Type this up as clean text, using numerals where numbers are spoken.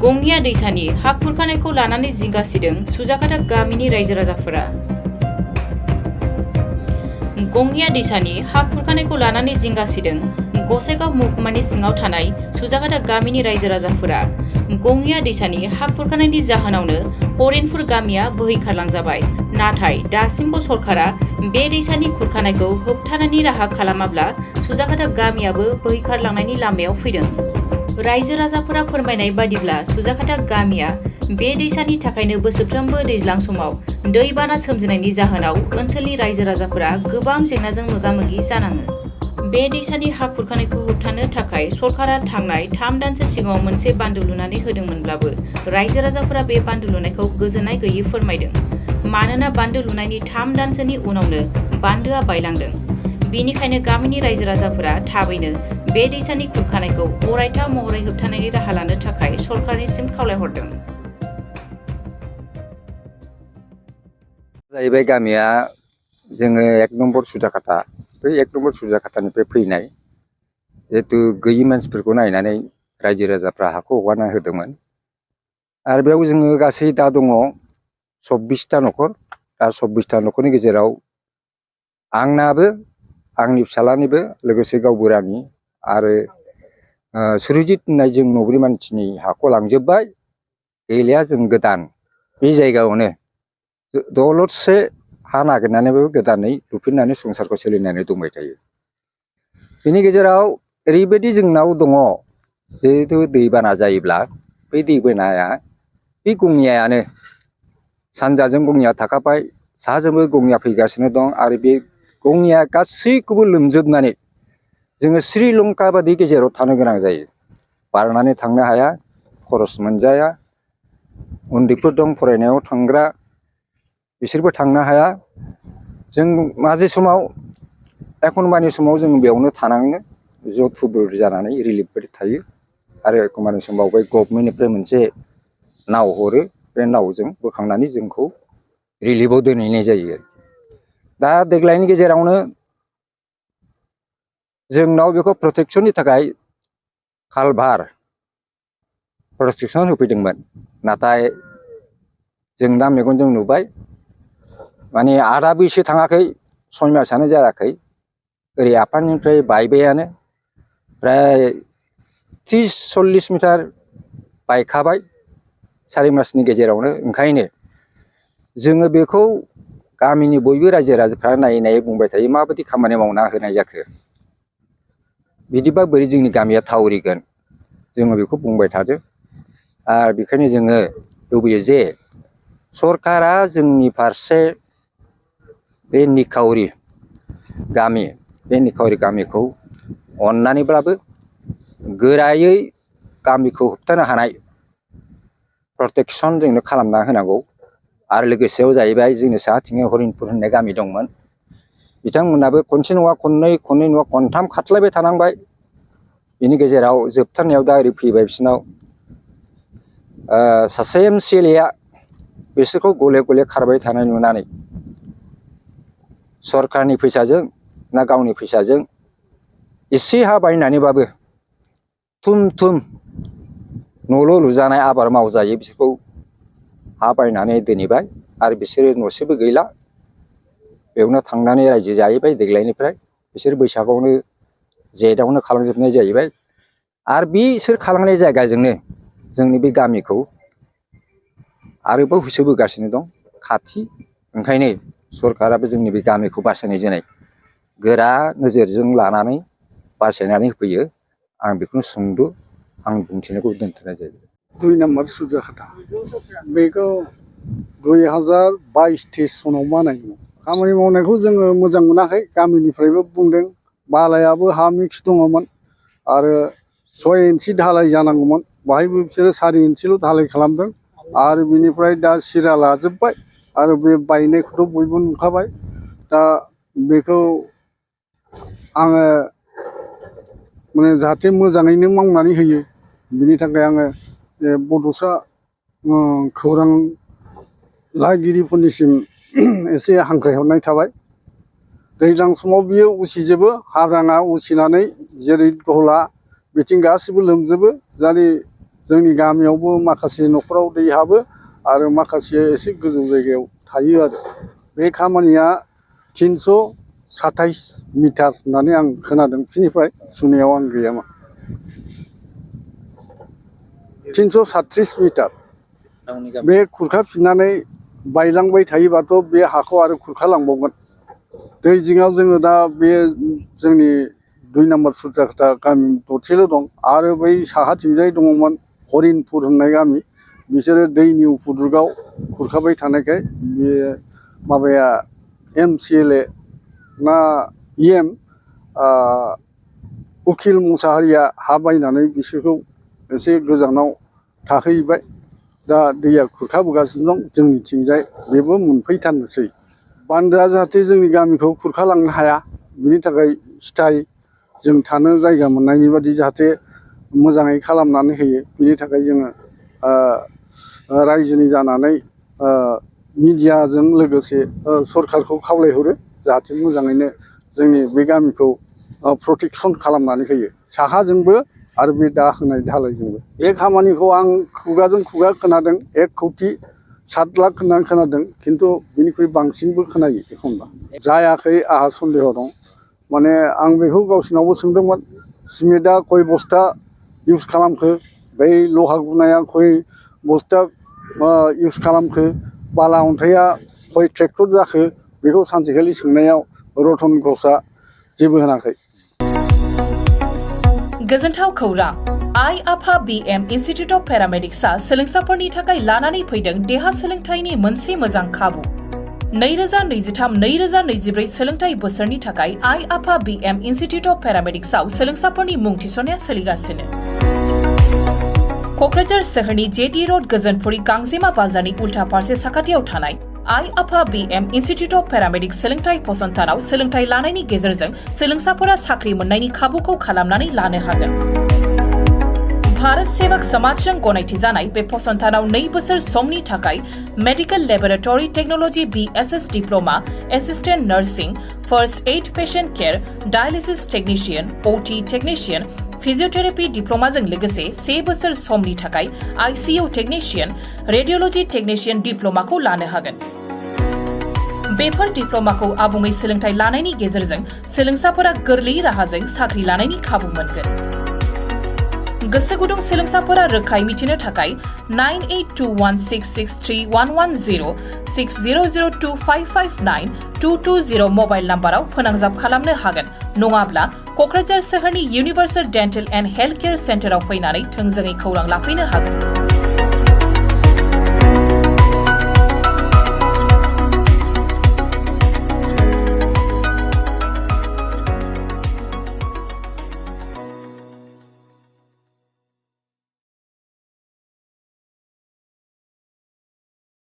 गंगिया दैसानि हा खुरखानायखौ लानानै जिंगासिदों सुजाखाता गामिनि रायजो राजाफोरा। गंगिया दैसानि हा खुरखानायखौ लानानै जिंगासिदों गसाइगाव महकुमानि सिङाव थानाय सुजाखाता गामिनि रायजो राजाफोरा। गंगिया दैसानि हा खुरखानायनि जाहोनावनो हरिनपुर गामिया बोहैखारलांजाबाय। नाथाय दासिमबो सरकारा बे दैसानि खुरखानायखौ होबथानायनि राहा खालामाब्ला सुजाखाता गामियाबो बोहैखारलांनायनि लामायाव फैदों। रायजो राजाफोरा फोरमायनाय बादिब्ला सुजाखाता गामिया बे दैसानि थाखायनो बोसोरफ्रोमबो दैज्लां समाव दैबाना सोमजिनायनि जाहोनाव ओनसोलनि रायजो राजाफोरा गोबां जेंनाजों मोगा-मोगि जानाङो। बे दैसानि हा खुरखानायखौ होबथानो थाखाय सरकारा थांनाय 3 दानसो सिगाङाव मोनसे बान्दो लुनानै होदोंमोनब्लाबो रायजो राजाफोरा बे बान्दो लुनायखौ गोजोननाय गैयै फोरमायदों। मानोना बान्दो लुनायनि 3 दानसोनि उनावनो बान्दोआ बायलांदों। बेनिखायनो गामिनि रायजो राजाफोरा थाबैनो बे दैसानि खुरखानायखौ अरायथा महरै होबथानायनि राहा लानो थाखाय सरकारनिसिम खावलायहरदों। जाहैबाय गामिया जोङो 1 नम्बर सुजाखाता। बै 1 नम्बर सुजाखातानिफ्राय फैनाय जिहेतु गैयि मानसिफोरखौ नायनानै रायजो राजाफ्रा हाखौ हगारना होदोंमोन। आरो बेयाव जोङो गासै दा दङ 24टा न'खर। दा 24टा न'खरनि गेजेराव आंनाबो आंनि फिसालानिबो लोगोसे गावबुरानि आरो सुरजित होननाय जों न'ब्रै मानसिनि हाखौ लांजोब्बाय। गैलिया जों गोदान बे जायगायावनो दलरसे हा नागिरनानैबो गोदानै लुफिननानै संसारखौ सोलिनानै दंबाय थायो। बेनि गेजेराव ओरैबायदि जोंनाव दङ जिहेतु दैबाना जायोब्ला बै दैबानाया बे गंगियायानो सानजाजों गंगिया थाखाबाय, साहाजोंबो गंगिया फैगासिनो दं आरो बे गंगिया गासैखौबो लोमजोबनानै जोङो श्रीलंका बादि गेजेराव थानो गोनां जायो। बारनानै थांनो हाया, खरस मोनजाया, उन्दैफोर दं फरायनायाव थांग्रा बिसोरबो थांनो हाया। जों माजे समाव एखनबानि समाव जों बेयावनो थानाङो ज' थुबुर जानानै रिलिफफोर थायो। आरो एखनबानि समाव बै गभर्नमेन्टनिफ्राय मोनसे नाव हरो, बे नावजों बोखांनानै जोंखौ रिलिफआव दोनहैनाय जायो। दा देग्लायनि गेजेरावनो जोंनाव बेखौ प्रटेकसननि थाखाय कालभार प्रटेकसन होफैदोंमोन। नाथाय जों दा मेगनजों नुबाय माने आधा बैसो थाङाखै, 6 मासआनो जायाखै, ओरै आफांनिफ्राय बायबायानो प्राय 30-40 मिटार बायखाबाय 4 मासनि गेजेरावनो। ओंखायनो जोङो बेखौ गामिनि बयबो रायजो राजाफ्रा नायै नायै बुंबाय थायो माबायदि खामानि मावना होनाय जाखो, बिदिबा बोरै जोंनि गामिया थावरिगोन, जोङो बेखौ बुंबाय थादों। आरो बेखायनो जोङो लुबैयो जे सरकारा जोंनि फारसे बे निखावरि गामि, बे निखावरि गामिखौ अननानैब्लाबो गोरायै गामिखौ होबथानो हानाय प्रटेकसन जोंनो खालामना होनांगौ। आरो लोगोसेयाव जाहैबाय जोंनि साहाथिङै हरिनपुर होननाय गामि दंमोन, बिथांमोनाबो खनसे नङा खननै, खननै नङा खनथाम खारस्लायबाय थानांबाय। बिनि गेजेराव जोबथारनायाव दा ओरै फैबाय बिसोरनाव सासे MCLA बिसोरखौ गले गले खारबाय थानाय नुनानै सरकारनि फैसाजों ना गावनि फैसाजों एसे हा बायनानैबाबो थुम थुम न'ल' लुजानाय आबाद मावजायो बिसोरखौ हा बायनानै दोनहैबाय। आरो बिसोरो न'सेबो गैला, बेयावनो थांनानै रायजो जाहैबाय। देग्लायनिफ्राय बिसोर बैसागआवनो जेठआवनो खालामजोबनाय जाहैबाय। आरो बिसोर खालामनाय जायगाजोंनो जोंनि बे गामिखौ आरोबाव होसोबोगासिनो दं खाथि। ओंखायनो सरकाराबो जोंनि बे गामिखौ बासायनाय जानाय गोरा नोजोरजों लानानै बासायनानै होफैयो। आं बेखौनो सुंद' आं बुंथिनायखौ दोनथ'नाय जायो। 2 नम्बर सुजाखाता बेखौ 2022-23 सनाव बानायदों। खामानि मावनायखौ जोङो मोजां मोनाखै, गामिनिफ्रायबो बुंदों। बालायाबो हा मिक्स दङमोन आरो 6 इन्सि धालाय जानांगौमोन, बाहायबो बिसोरो 4 इन्सिल' धालाय खालामदों। आरो बिनिफ्राय दा सिरा लाजोब्बाय आरो बे बायनायखौथ' बयबो नुखाबाय। दा बेखौ आङो माने जाहाथे मोजाङैनो मावनानै होयो, बिनि थाखाय आङो बड'सा खौरां लागिरिफोरनिसिम एसे हांख्रायहरनाय थाबाय। दैज्लां समाव बियो उसिजोबो, हाब्राङा उसिनानै जेरै दहला बिथिं गासिबो लोमजोबो। जाहाथे जोंनि गामियावबो माखासे न'खराव दै हाबो आरो माखासे एसे गोजौ जायगायाव थायो आरो बे खामानिया 327 मिटार होननानै आं खोनादों बिनिफ्राय सुनायाव आं गैयामोन 337 मिटार बे खुरखाफिननानै बायलांबाय थायोबाथ' बे हाखौ आरो खुरखालांबावगोन दै जिङाव जोङो दा बे जोंनि 2 नम्बर सुजाखाता गामि दरसेल' दं आरो बै साहाथिंजाय दङमोन हरिनपुर होननाय गामि बिसोरो दैनि उफुद्रुगाव खुरखाबाय थानायखाय बे माबाया MCLA ना EM उखिल मुसाहारिया हा बायनानै बिसोरखौ एसे गोजानाव थाहैबाय दा दैया खुरखाबोगासिनो दं जोंनिथिंजाय बेबो मोनफैथारनोसै बान्दोआ जाहाथे जोंनि गामिखौ खुरखालांनो हाया बिनि थाखाय सिथाय जों थानो जायगा मोननायनि बादि जाहाथे मोजाङै खालामनानै होयो बिनि थाखाय जोङो रायजोनि जानानै मिडियाजों लोगोसे सरखारखौ खावलायहरो जाहाथे मोजाङैनो जोंनि बे गामिखौ प्रटेक्सन खालामनानै होयो साहाजोंबो आरो बे दा होनाय धालायजोंबो बे खामानिखौ आं खुगाजों खुगा खोनादों 1 कौटि 7 लाख होननानै खोनादों खिन्थु बिनिख्रुइ बांसिनबो खोनायो एखनबा जायाखै आंहा सन्देह दं माने आं बेखौ गावसिनावबो सोंदोंमोन सिमेन्टआ खय बस्ता इउज खालामखो बै लहा गुनाया खय बस्ता इउज खालामखो बाला अन्थाइआ खय ट्रेक्टर जाखो बेखौ सानसेखालि सोंनायाव रतन घोषआ जेबो होनाखै गोजोनथाव खौरां आइ आफा BM इन्स्टिट्युट अफ पेरामेडिक्सआ सोलोंसाफोरनि थाखाय लानानै फैदों देहा सोलोंथाइनि मोनसे मोजां खाबु 2023-2024 सोलोंथाइ बोसोरनि थाखाय आइ आफा BM इन्स्टिट्युट अफ पेरामेडिक्सआव सोलोंसाफोरनि मुं थिसननाया सोलिगासिनो क'क्राझार सोहोरनि JD र'ड गोजोनपुरी गांजेमा बाजारनि उल्था फारसे साखाथियाव थानाय आइ आफा BM इन्स्टिट्युट अफ पेरामेडिक्स सोलोंथाइ फसंथानाव सोलोंथाइ लानायनि गेजेरजों सोलोंसाफोरा साख्रि मोननायनि खाबुखौ खालामनानै लानो हागोन भारत सेवक समाजजों गनायथि जानाय बे फसंथानाव 2 बोसोर समनि थाखाय medical laboratory technology BSS diploma assistant nursing first aid patient care dialysis technician OT technician physiotherapy डिप्लोमाजों लोगोसे 3 बोसोर समनि थाखाय ICU टेक्निशियन रेडियोलॉजी टेक्निशियन डिप्लोमाखौ लानो हागोन बेफोर डिप्लोमाखौ आबुङै सोलोंथाइ लानायनि गेजेरजों सोलोंसाफोरा गोरलै राहाजों साख्रि लानायनि खाबु मोनगोन गोसो गुदुं सोलोंसाफोरा रोखायै मिथिनो थाखाय 9821663110 6002559220 मबाइल नाम्बाराव फोनांजाब खालामनो हागोन नङाब्ला क'क्राझार सोहोरनि universal dental and health care सेन्टाराव फैनानै थोंजोङै खौरां लाफैनो हागोन